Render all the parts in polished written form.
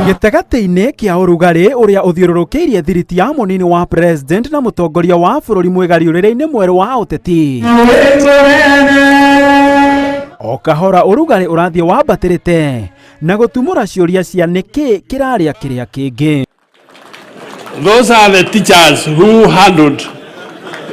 Gĩtagatĩ-inĩ kĩa ũrugarĩ ũrĩa ũthiũrũrũkĩirie thiriti ya mũnini wa president na mũtongoria wa bũrũri mwĩgariũrĩre-inĩ mwerũ wa ũteti. O kahora ũrugarĩ ũrathiĩ wambatĩrĩte na gũtumũra ciũria cia nĩkĩ kĩrarĩa kĩrĩa kĩngĩ. Those are the teachers who handled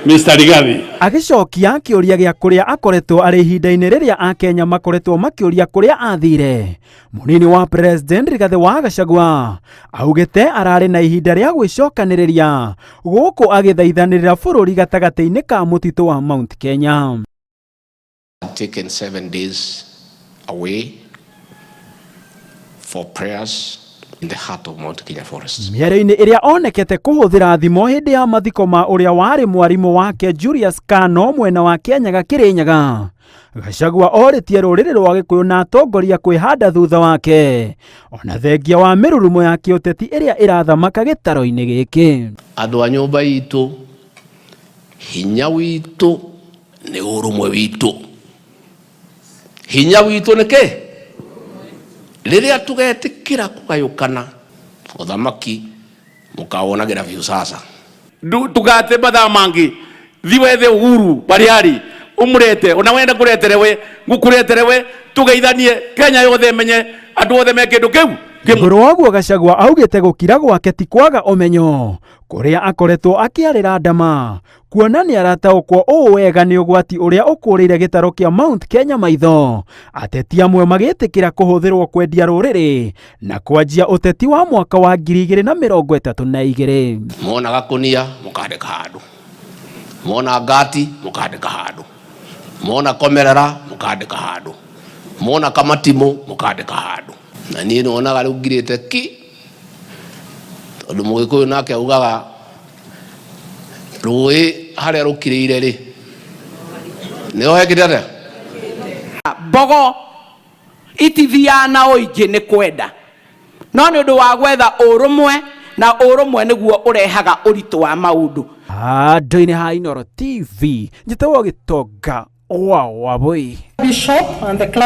Mr. Rigathi. Agĩcokia kĩũria gĩa kũrĩa akoretwo arĩ ihinda-inĩ rĩrĩa Akenya makoretwo makĩũria kũrĩa athire. Mũnini wa President Rigathĩ wa Gachagua augĩte ararĩ na ihinda rĩa gwĩcokanĩrĩria gũkũ agĩthaithanĩrĩra bũrũri gatagatĩ-inĩ ka mũtitũ wa Mount Kenya. Taken 7 days away for prayers in the heart of Mount Kenya Forest. Mĩario-inĩ ĩrĩa onekete kũhũthĩra thimo hĩndĩ ya mathiko ma ũrĩa warĩ mwarimũ wake Julius Kano mwena wa Kĩanyaga Kĩrĩnyaga. Gachagua orĩtie rũrĩrĩ rwa Gĩkũyũ na atongoria kwĩhanda thutha wake ona thengia wa mĩrurumo ya kĩũteti ĩrĩa ĩrathamaka gĩtaro-inĩ gĩkĩ. Andũ a nyũmba itũ, hinya witũ nĩ ũrũmwe witũ. Hinya witũ nĩ kĩ? Rĩrĩa tũgetĩkĩra kũgayũkana, ũthamaki mũkawonagĩra biũ sasa. Tugate mathaa mangi thi wethe Uhuru barĩa umurete ona wenda kuretere we ngukuretere we tugeithanie Kenya yothe menye andu othe me kindu kiu. Igũrũ wa ũguo Gachagua augĩte gũkira gwake ti kwaga ũmenyo kũrĩa akoretwo akĩarĩra ndama kuona nĩ arataũkwo ũũ wega nĩ ũgwati ũrĩa ũkũrĩire gĩtaro kĩa Mount Kenya maitho ateti amwe magĩtĩkĩra kũhũthĩrwo kwendia rũrĩrĩ na kwanjia ũteti wa mwaka wa 2032. Mona gakũnia mũkandĩka handũ, mona ngati mũkandĩka handũ, mona komerera mũkandĩka handũ, mona kamatimũ mũkandĩka handũ. Na niĩ nĩwonaga rĩu ngirĩte ki, tondũ Mũgĩkũyũ nake augaga rũĩ harĩa rũkirĩire rĩ nĩho hekĩte atĩa. Mbogo itithiaga na ũingĩ nĩ kwenda no nĩ ũndũ wa gwetha ũrũmwe, na ũrũmwe nĩguo ũrehaga ũritũ wa maũndũ. Handũ-inĩ ha Inooro TV, njĩtagwo Gĩtonga wa Wabũi. Bishop and the clergy.